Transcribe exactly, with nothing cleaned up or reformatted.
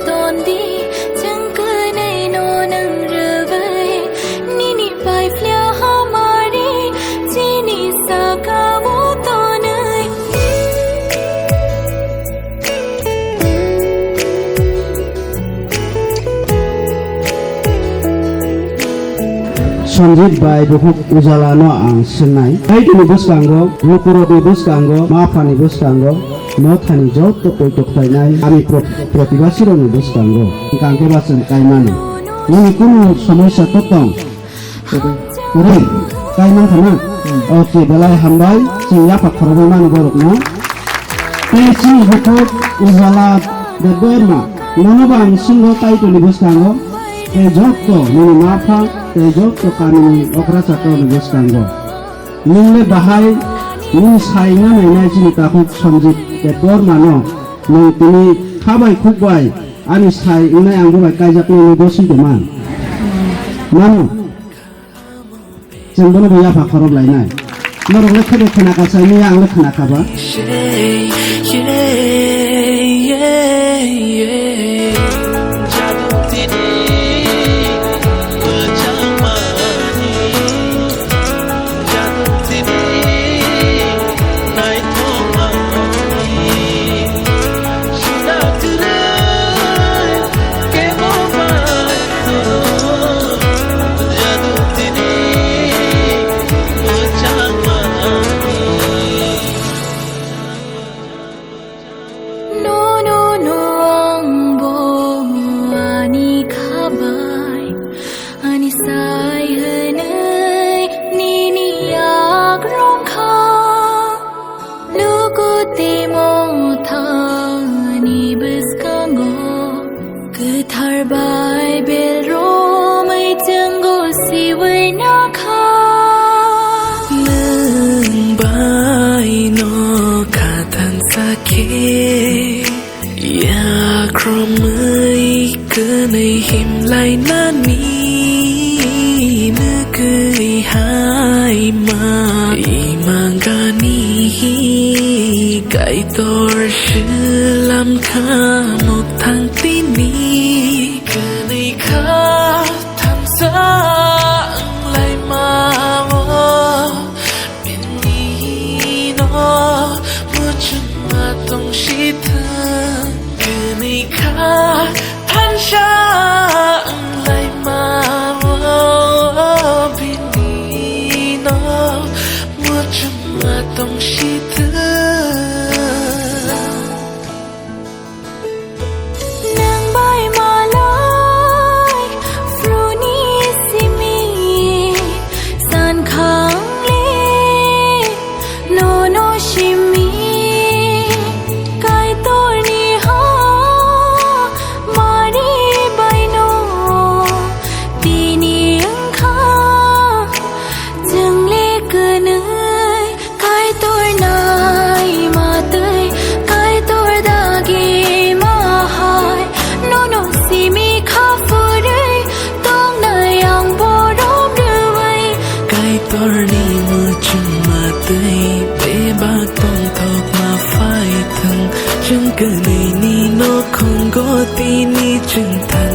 Tondi, chwng kwnwi no nang rwbai, nini bai phlia hamari, chini saka o tonwi. Sanjit bai bukhuk Ujala no ang swngnai. Kaitoni bwskango, lukurokni bwskango, maphani bwskango, mothani joto poito khlainai, ani pro-, protibasi rokni bwskango. Hwnkhe ba chwng kaimani. Nini kunu somosya to tong? Kwrwi, kai mankha na? Hmm. Okay, belai hambai, chwng yapha khorogwi mani borokno. Tei chini bukhuk Ujala Debbarma, nono bo ang singo Kaitorni bwskango, tei jotto nini mapha, tei jotto kamini okra chakroni bwskango. Nwng le bahai, nwng sai wngna nainai chini takhuk Sanjit Debbarmano, nwng tini kha bai khuk bai, ani sai wngnai ang bo bai kaijaknai nini dosi de man. Mano? Chwng bono bo yapha khorok lainai. Norok le khede khna kha sai miya ang le khna kha ba. No, no, no, ang bo ani khabai, ani sai hwnwi nini yak rwng kha. Luku tei mothani bwskango kwthar Baibel romwi chwngno siwi nakha. Nwng bai no kha thansa khe yakromwi kwnwi himlainani nugwi hai ma imangani Kaitor slam kha mokthang tini kwnwi kha thansa wnglaima o. Bini no muchungma tong si thung, kwnwi kha thansa wnglaima o. Bini no muchungma tong si thung. Nang bai malai phruni simi san khang le nono simi Kaitorni ha mari bai no tini wngkha chwng le kwnwi Kaitor naima twi, Kaitor dagi ma hai, nono simi kha phurwi tongnai ang borom rwui. Kaitorni muchungma twi bebak tongthokma phai thung, chwng kwnwini nokhungo tini chwng thang.